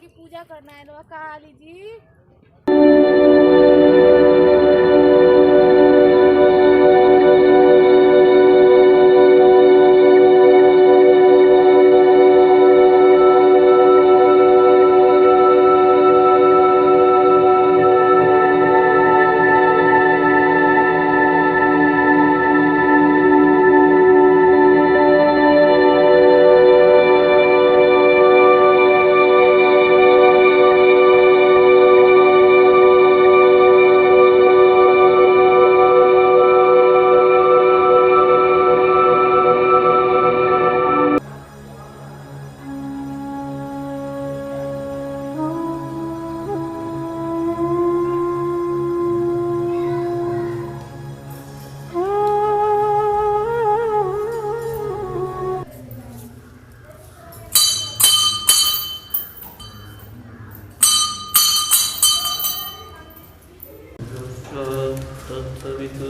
की पूजा करना है काली जी।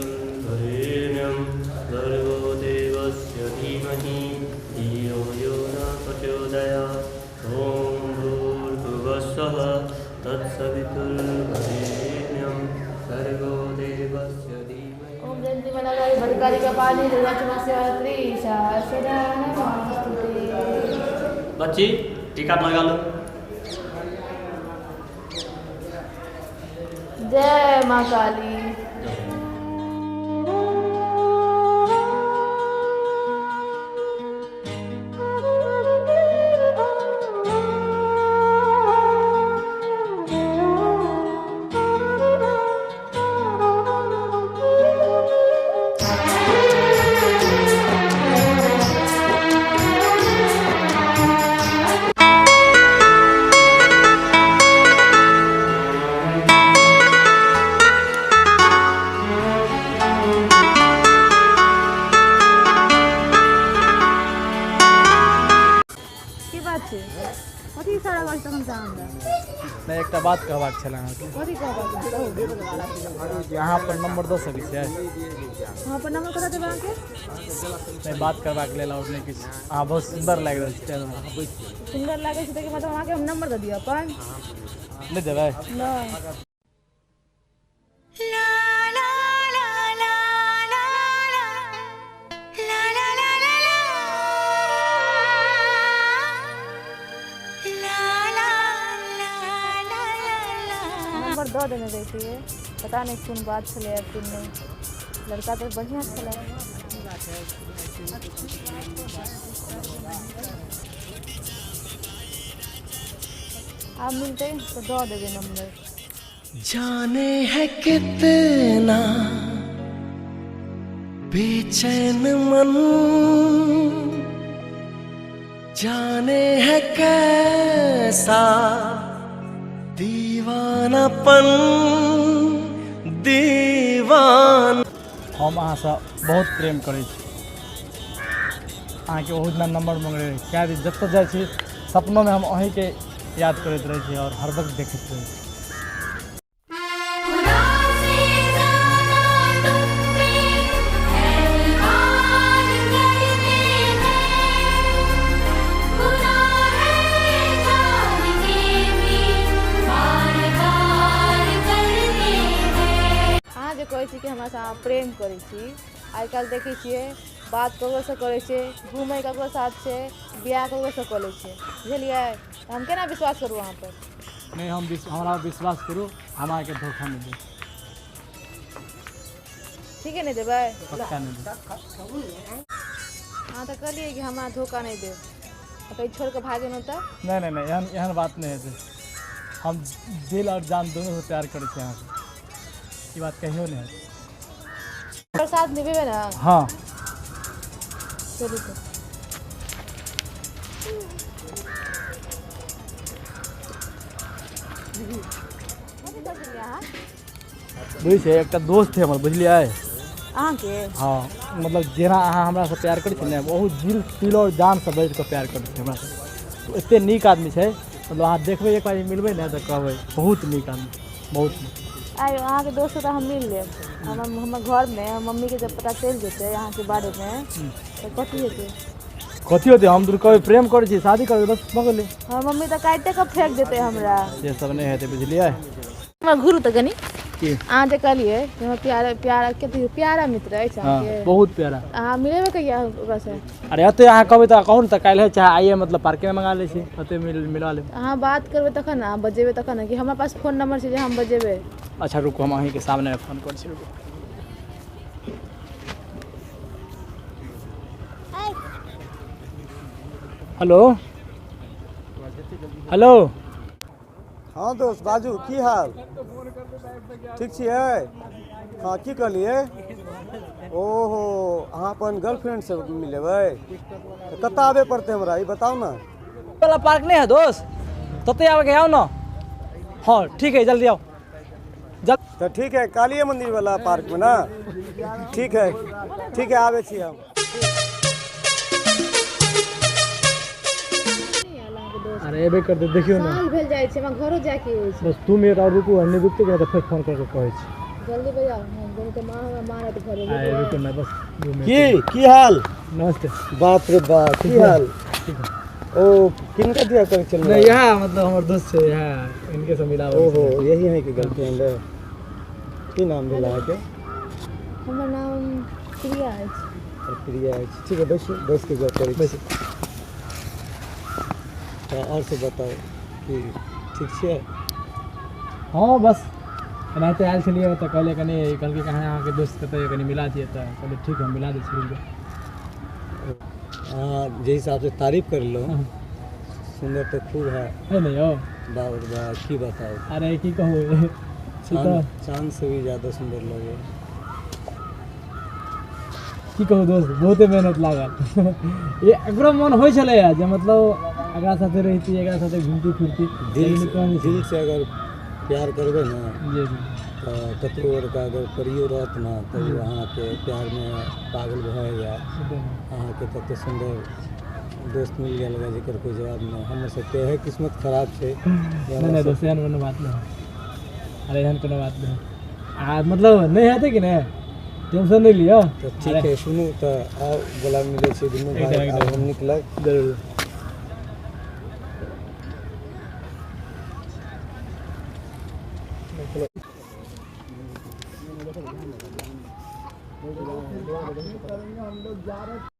तत्सवितुर्वरेण्यं भर्गो देवस्य धीमहि धियो यो न प्रचोदयात्। ॐ भूर्भुवः स्वः तत्सवितुर्वरेण्यं भर्गो देवस्य धीमहि। ओम जयंती मंगलकाली भद्रकाली कपालिनी दुर्गा क्षमा शिवरात्रि सहस्रा नमोस्तुते। बच्ची टीका लगा लो। जय माँ काली। की बात छै? कथी इशारा करै छी तखन से अहाँ हमरा? नहि, एकटा बात कहबाक छल अहाँके। कथी कहबाक छै? कहू। जे अहाँ अपन नंबर दऽ सकै छियै? हम अपन नंबर कतऽ देबै अहाँके? नहि, बात करबाक लेल आओर नहि किछु। अहाँ बहुत सुन्दर लागि रहल छी ताहि दुआरे। सुन्दर लागै छै तऽ मतलब अहाँके हम नंबर दऽ दिअ अपन? नहि देबै? नहि। नंबर दऽ देने रहितियै, पता नहि कोन बात छलै आ कोन नहि। लड़का तऽ बढ़िआँ छलै। आब मिलतै तऽ दऽ देबै नंबर। जाने है कितना बेचैन मन, जाने है कैसा दीवानापन दीवान। हम अहाँसँ बहुत प्रेम करै छी। अहाँके ओहू दिना नंबर मङ्गने रही कए दिन। जतऽ जाइ छी सपनोमे हम अहीँके याद करैत रहै छी आओर हर वक्त देखैत रहै छी। खुदा से ज्यादा तुम पे एतबार करते हैं, गुनाह है जान के भी बार बार करते हैं। अहाँ जे कहै छी कि हमरासँ अहाँ प्रेम करै छी, आइ काल्हि देखै छियै बात ककरोसँ करै छै, घूमै ककरो साथ छै, बियाह ककरोसँ कऽ लै छै, बुझलियै? तऽ हम केना विश्वास करू अहाँपर? नहि, हम हमरा विश्वास करू, हम अहाँके धोखा नहि देब। ठीके नहि देबै? पक्का नहि देब। अहाँ तऽ कहलियै कि हमरा धोखा नहि देब, आ कहीं छोड़ि कऽ भागि गेलहुँ तऽ? नहि नहि नहि, एहन एहन बात नहि हेतै। हम दिल आओर जान दुनूसँ प्यार करै छी अहाँसँ, ई बात कहियो नहि हेतै। हमर साथ निभेबै ने? हँ। चलू तऽ। कथी करै छलियै अहाँ? बुझै छियै, एकटा दोस्त छै हमर, बुझलियै? अहाँके? हँ, मतलब जेना अहाँ हमरासँ प्यार करै छियै ने, बहुत दिल दिल आओर जानसँ बढ़िकऽ प्यार करै छै हमरासँ। ओ एतेक नीक आदमी छै, मतलब अहाँ देखबै एक बार मिलबै ने तऽ कहबै बहुत नीक आदमी, बहुत नीक। आइ अहाँके दोस्तसँ तऽ हम मिल लेब। हमर घरमे मम्मीके जब पता चलि जेतै अहाँके बारेमे तऽ कथी हेतै? कथी होतै? हम दूर कहबै प्रेम करै छी, शादी करबै, बस भऽ गेलै। हमर मम्मी तऽ काटिते कऽ फेंक देतै हमरा। से सब नहि हेतै, बुझलियै? हमरा घुरू तऽ कनि। की? अहाँ जे कहलियै जे हमर प्यारा प्यारा कथी प्यारा मित्र अछि हाँ, अहाँके। बहुत प्यारा। अहाँ मिलेबै कहिया ओकरासँ? अरे एतै अहाँ कहबै तऽ कहू ने तऽ काल्हि चाहे आइए, मतलब पार्केमे मंगा लै छी, ओतै मिला लेब। अहाँ बात करबै तखन ने, अहाँ बजेबै तखन ने, कि हमरा पास फोन नंबर छै जे हम बजेबै? अच्छा रुकू, हम अहीँके सामने फोन करै छी, रुकू। Hello hello. हाँ दोस्त बाजू, की हाल? ठीक छियै? हाँ की कहलियै? ओहो, अहाँ अपन गर्लफ्रेंडसँ मिलेबै तऽ कतऽ आबे पड़तै हमरा, ई बताउ ने। वाला पार्क नहीं है दोस्त, तते आबे के आओ ना। हाँ ठीक है, जल्दी आओ। तऽ ठीक है, कालिए मंदिर वाला पार्क में ना? ठीक है ठीक है, आबै छी हम। अरे एबे करते, देखियो ना। साँझ भेल जाइ छै, हमरा घरो जाइके अछि। बस 2 मिनट और रुकू, नहीं रुकते कि तऽ फेर फोन करके कहै छी। जल्दी बजाउ, हम तऽ माँ हमरा मारत घरे। अरे रुकू ना, बस 2 मिनट। की की हाल? नमस्ते। बाप रे बाप, की हाल? ठीक है। ओ किनका दिया करै छलहुँ? नहीं, यहाँ मतलब हमर दोस्त छै, यहाँ इनके से मिलाबै। ओहो, यही है कि गर्लफ्रेंड है। की नाम भेल अहाँके? हमर नाम प्रिया अछि। प्रिया अछि, ठीक है, बैसू, बैस के गप करै छी। तऽ आओर सब बताउ, की ठीक छियै? हाँ बस एनाहिते आयल छलियै तऽ कहलियै कनि, कहलकै कहाँ अहाँके दोस्त कतऽ कनि मिला दियै, तऽ कहलियै ठीक है, हम मिला दै छी। अहाँ जे हिसाबसँ तारीफ करलहुँ, सुन्दर तऽ खूब है। है नहीं यौ? बाप रे बाप, की बताउ। अरे की कहू, चाँद से भी ज़्यादा सुन्दर लगे। की कहू दोस्त, बहुते मेहनत लागल। एकरो मन होइ छलैए जे मतलब एकरा साथे रहिती, एकरा साथे घूमती फिरती। दिल से अगर प्यार करबै ने जी तऽ कतबो बड़का अगर परियो रहत ने तऽ अहाँके प्यारमे पागल भऽ जायत। अहाँके तते सुन्दर दोस्त मिल गेल जेकर कोई जवाब नहि। हमर सबके इएह किस्मत खराब छै। नहीं नहीं दोस्त, एहन कोनो बात नहीं। अरे एहन कोनो बात नहीं, आ मतलब नहीं हेतै कि नहि, टेंशन नहीं लिअ। तऽ ठीक है, सुनू तऽ आउ गला मिलै छै दुनू भाई, आब हम निकलब। जरूर। हम लोग जा रहे।